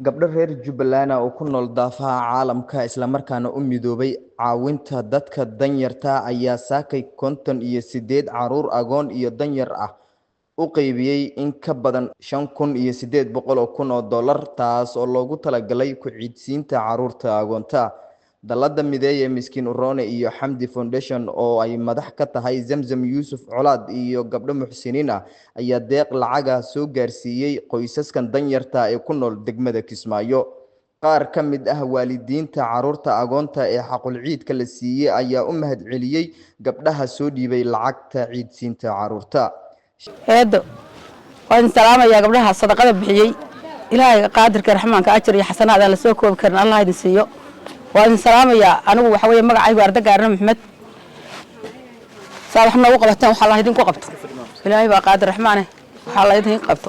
Gabdho reer Jubbaland ah oo ku nool daafaha caalamka isla markaana u midoobay caawinta dadka danyarta ah ayaa saakay 58 caruur agoon iyo danyar ah u qaybiyay in ka badan 5800 oo dollar, taas oo loogu talagalay ku ciidsiinta caruurta agoonta. Dallada Mideeye Miskiin Uroone iyo Xamdi Foundation oo ay madax ka tahay Zamzam Yuusuf Colaad iyo gabdho muxsiniin ah ayaa deeq lacaga soo gaarsiiyey qoysaskan danyarta ee ku nool degmada Kismaayo. Qaar ka mid ah waalidiinta caruurta agoonta ee xaqul ciidka la siiyey ayaa u mahadceliyey gabdhaha soo dhiibay lacagta ciidsiinta caruurta. Eedo, waan idin salaamayaa. Gabdhaha sadaqada bixiyey, Ilaahay qaadirka raxmaanka ajar iyo xasanaad aan la soo koobi karin Allah idin siiyo. Waan idin salaamayaa. Anigu waxa weeye magacaygu Arda Gaarne Maxmed. Saa wax noogu qabateen waxa Allah idinku qabto. Ilaahay baa qaadir raxmaane, waxaa la idin qabto.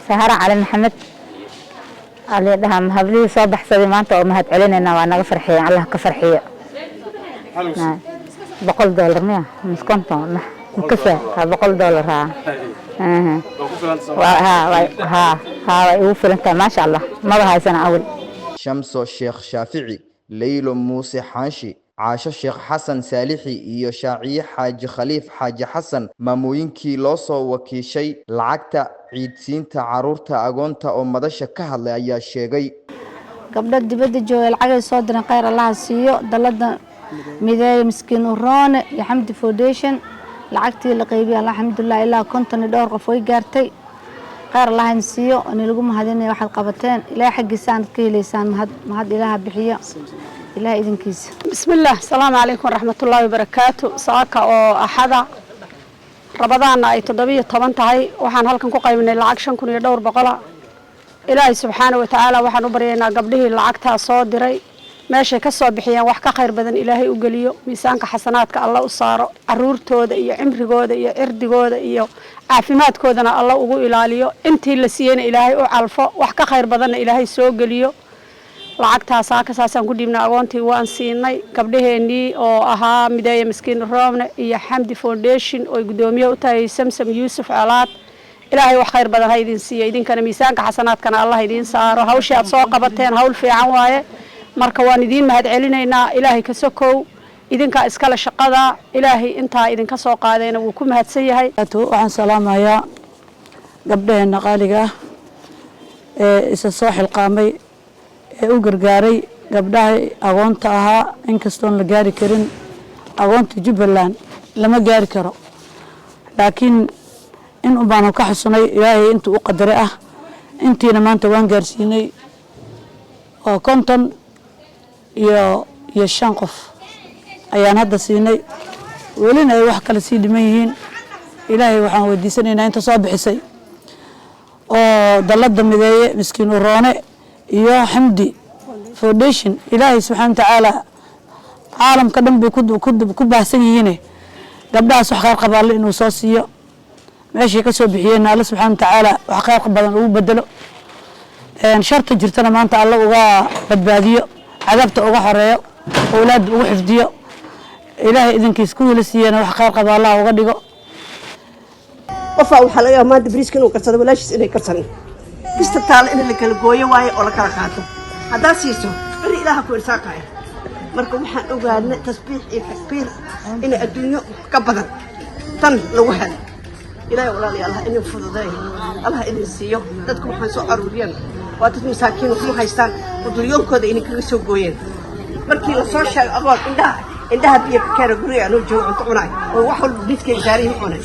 Sahara Cali Maxamed alidhaha. Hablihii soo baxsaday maanta oo mahad celinayna, waa naga farxiyen, Allah ka farxiyo. $100 miya mis 50 makasa? $100. Ha ha ha, way igu filan tahay, maasha Allah. Maba haysana awal. Shamso Sheekh Shaafici, Leylo Muuse Xaanshi, Caasho Sheekh Xasan Saalixi iyo Shaaciye Xaaji Khaliif Xaaji Xasan, maamooyinkii loo soo wakiishay lacagta ciidsiinta caruurta agoonta oo madasha ka hadlay ayaa sheegay. Gabdho dibadda jooga lacagay soo direen, khayr Allaha siiyo. Dalada Mideeye Miskiin Uroone iyo Xamdi Foundation lacagtii la qaybiyay, alxamdulilah, ilaa 50 iyo dhowr qof way gaartay. Khayr Allah idin siiyo, in lagu mahadinaya waxaad qabateen. Ilaahay xaggiisa aanad ka heleysaan mahad. Mahad Ilaaha bixiyo, Ilaah idinkiisa. Bismillaah, asalaamu calaykum waraxmatullaahi wabarakaatu. Saaka oo Axada, Rabadaanna ay 17 tahay, waxaan halkan ku qaybinay lacag 5,000 iyo dhowr boqola. Ilaahay subxaana wa tacaala waxaan u baryaynaa gabdhihii lacagtaa soo diray meeshay ka soo bixiyeen wax ka khayr badan Ilaahay u geliyo, miisaanka xasanaadka Alla u saaro, caruurtooda iyo cimrigooda iyo cirdigooda iyo caafimaadkoodana Alla ugu ilaaliyo. Intii la siiyeyna Ilaahay u calfo, wax ka khayr badanna Ilaahay soo geliyo. Lacagtaas saaka saasaan ku dhiibnay, agoontii waan siinay. Gabdhaheenii oo ahaa Mideeye Miskiin Roomne iyo Xamdi Foundation oo guddoomiye u tahay Samsam Yuusuf Colaad, Ilaahay wax khayr badan ha idin siiyo, idinkana miisaanka xasanaadkana Allah idiin saaro. Hawshii aad soo qabateen hawl fiican waaye. Marka waan idiin mahad celinaynaa. Ilaahay ka sokow idinkaa iskale shaqada, Ilaahay intaa idinka soo qaadayna wuu ku mahadsan yahay. Waxaan salaamayaa gabdhaheena qaaliga ah ee isa soo xilqaamay ee u gargaaray gabdhaha agoonta ahaa. Inkastoon la gaari karin agoonta Jubbaland, lama gaari karo, laakiin in un baanu ka xusunay Ilaahay intuu u qadaray ah. Intiina maanta waan gaarsiinay oo 55 qof ayaan hadda siinay, welina ay wax kale sii dhiman yihiin. Ilaahay waxaan weydiisanaynaa inta soo bixisay oo dallada Mideeye Miskiin Uroone iyo Xamdi Foundation, Ilaahay subxaana watacaala caalamka dhan bay ku baahsan yihiine, gabdhahaas wax khayr qaba Alle inuu soo siiyo. Meeshay ka soo bixiyeenna Alle subxaana watacaala wax khayr badan ugu bedelo. Sharta jirtana maanta Alle uga badbaadiyo, cadaabta uga xoreeyo, owlaadda ugu xifdiyo. Ilaahay idinkiis kuwii la siiyena wax khayr qaba Allah uga dhigo. Qofaa waxaa laga yaaba maanta bariiska inuu karsado, walaashiis inay karsanin. Bista taalo in la kala gooyo waayo oo la kala qaato. Haddaad siiso, beri Ilaaha ku irsaaqaya. Marka waxaan ogaanay tasbiix iyo takbiir inay adduunyo ka badan tan lagu helo. Ilaahay, walaalayaal, Allah idin fududeey, Allah idin siiyo. Dadku waxaan soo aruuriyeen waa dad masaakiin, waxma haystaan oo duryoonkooda idin kaga soo gooyeen. Markii la soo sheego agoon, indhaha biyo ka keena. Guriga anuu joogo, cunto cunaay oo wax walba miiskayga saarihi cunay.